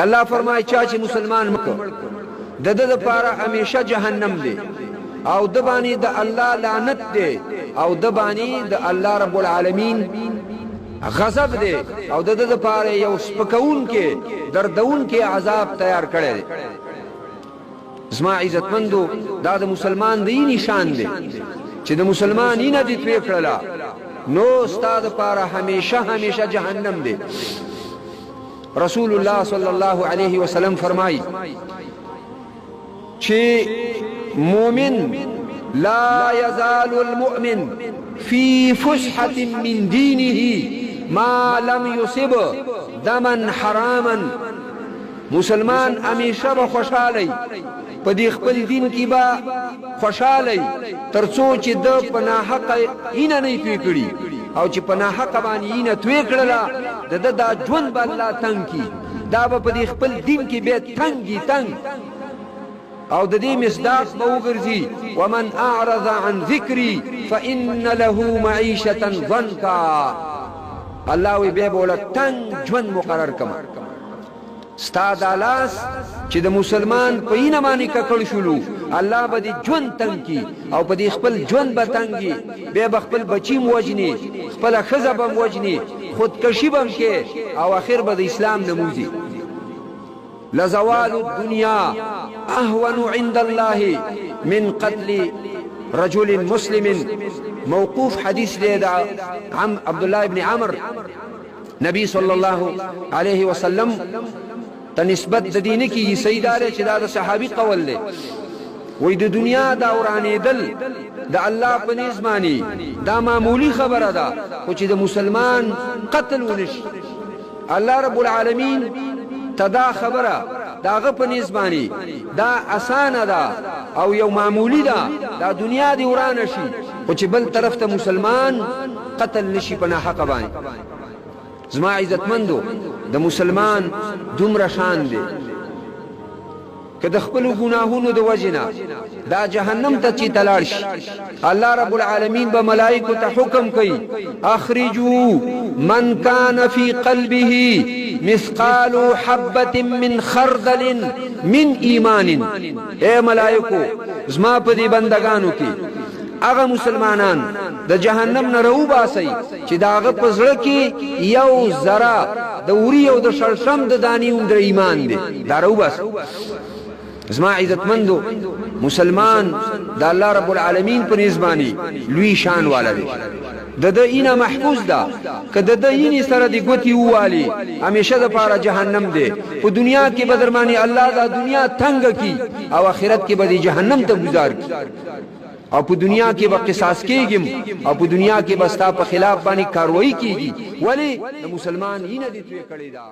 الله فرمایي چا چې مسلمان مړ کړ، د ده دپاره همیشه جهنم دی، او ده باندې د الله لعنت دی، او ده باندې د الله رب العالمین غضب دی، او د ده دپاره یو سپکوونکی دردوونکی عذاب تیار کړی دی. زما عزتمندو، دا د مسلمان د اینې شان دی چې د مسلمان اینه دې توی کړله نو ستا دپاره همیشه همیشه جهنم دی. رسول الله صلی الله علیه وسلم فرمایي چې مؤمن لا يزال المؤمن في فسحة من دينه ما لم يصب دما حراما. مسلمان همیشه به خوشحاله وي، په دې خپل دین کې به خوشحاله وي تر څو چې ده په ناحقه اینه نه توی کړي، او چې په ناحقه باندې اینه توی کړله د ده دا ژوند به الله تنګ کړي، دا به په دې خپل دین کې بیا تنګ تنګ، او د دې مصداق به وګرځي ومن اعرض عن ذکري فإن له معیشة ضنکا. الله وی بیا به وله تنګ ژوند مقرر کړم. ستا دا لاس چې د مسلمان په اینه باندې ککړ شولو، الله به دې ژوند تنګ کړي، او په دې خپل ژوند به تنګ، بیا به خپل بچي هم وژني، خپله ښځه به هم وژني، خودکشي به هم کوي، او اخر به د اسلام نه موځي. لزوال الدنيا اهون عند الله من قتل رجل مسلم. موقوف حدیث دی د عبد الله ابن عمر، نبی صلی الله علیه وسلم ته نسبت د دې نه کېږي، صحیح دا دی چې دا د صحابي قول دی. وایي د دنیا دا ورانېدل د الله په نیز باندې دا معمولي خبره ده، خو چې د مسلمان قتل ونه شي، الله رب العالمین ته دا خبره د هغه په نیز باندې دا اسانه ده او یو معمولي ده، دا دنیا دې ورانه شي، خو چې بل طرف ته مسلمان قتل نشي په ناحقه باندې. زما عزتمندو، د مسلمان دومره شان دی که د خپلو ګناهونو د وجې نه دا جهنم ته چې ته لاړ شي، الله رب العالمین به ملائکو ته حکم کوي اخرجو من کان فی قلبه مثقال حبة من خردل من ایمان. ای ملائکو، زما په دې بندگانو کې هغه مسلمانان د جهنم نه راوباسئ چې د هغه په زړه کې یو ذره د وري او د شړشم د دانې هومره ایمان دی، دا راوباسئ. زما عزتمندو، مسلمان د الله رب العالمین په نزد باندې لوی شان والا دی، د ده اینه محفوظ ده، که د ده اینې سره دې ګوتې ووالي همیشه دپاره جهنم دی. په دنیا کې به در باندې الله دا دنیا تنګه کړي او آخرت کې به دې جهنم ته ګزار کړي، او په دنیا کې به قصاص کېږم او په دنیا کې به ستا په خلاف باندې کاروایی کېږي. ولې د مسلمان اینه دې توی کړې ده.